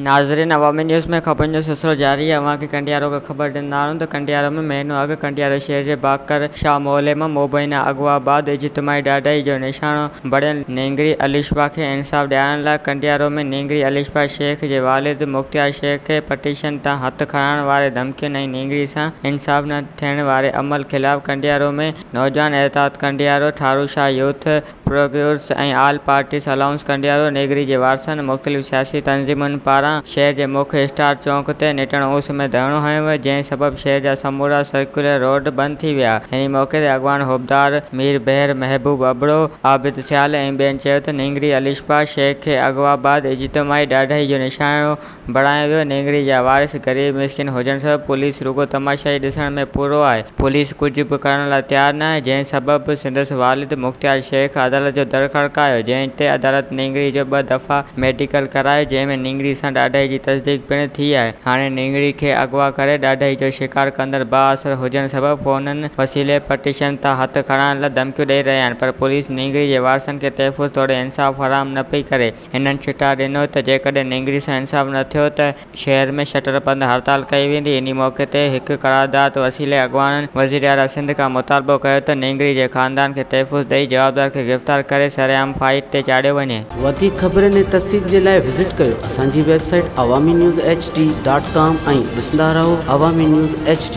ناظرين عوامي نيوز ۾ خبرن جو سلسلو جاري آهي اوهان کي ڪنڊيارو کان خبر ڏيندا آهيون ته ڪنڊيارو ۾ مهينو اڳ ڪنڊيارو شهر جي باقر شاهه محلي مان مبينا اغوا بعد اجتماعي ڏاڍائي جو نشانو بڻيل نينگري اليشبا کي انصاف ڏيارڻ لاء ڪنڊيارو ۾ نينگري اليشبا شيخ جي والد مختيار شيخ کي پٽيشن تان هٿ کڻائڻ واري ڌمڪين ۽ نينگري سان انصاف نه ٿيڻ واري عمل خلاف ڪنڊيارو ۾ نوجوان اتحاد Kandiaro, Tharu Shah youth progressives ۽ all parties alliance Kandiaro نيگري جي وارثن مختلف سياسي تنظيمن پاران شهر جي مک اسٽار چونڪ تي نٽهڻ اس ۾ ڌرڻو هنيو ويو جنهن سبب شهر جا سمورا سرڪيولر روڊ بند ٿي ويا انهي موقعي تي اڳواڻ حبدار مير بحر محبوب ابڙو عابد سيال ۽ ٻين چيو ته نينگري اليشبا شيخ کي اغوا بعد اجتماعي ڏاڍائي جو نشانو بڻايو ويو، نينگري جا وارث غريب مسڪين هجڻ سبب پوليس رڳو تماشائي ڏسڻ ۾ پورو آهي، پوليس ڪجهه به ڪرڻ لاء تيار ناهي، جنهن سبب سندس والد مختيار شيخ عدالت جو در کڙڪايو، جنهن تي عدالت نينگري جو ٻه دفعا ميڊيڪل ڪرايو، جنهن ۾ نينگري سان ڏاڍائي جي تصديق پڻ ٿي آهي، هاڻي نينگري کي اغوا ڪري ڏاڍائي جو شڪار ڪندڙ بااثر هجڻ سبب فونن وسيلي پٽيشن تان هٿ کڻائڻ لاء ڌمڪيون ڏئي رهيا آهن پر پوليس نينگري جي وارثن کي تحفظ توڙي انصاف فراهم نه پئي ڪري. هنن چتاء ڏنو ته جيڪڏهن نينگري سان انصاف نه ٿيو ته شهر ۾ شٽر بند هڙتال ڪئي ويندي. انهي موقعي تي هڪ قرارداد وسيلي اڳواڻن وزيراعليٰ سنڌ کان مطالبو ڪيو ته نينگري جي خاندان کي تحفظ ڏئي جوابدار کي گرفتار ڪري سرعام ڦاهي تي چاڙهيو وڃي. وڌيڪ خبرن ۽ تفصيل جي لاء وزٽ ڪيو اسان جي website Awami news H D dot com ۽ ڏسندا رهو عوامي نيوز ايڇ ڊي.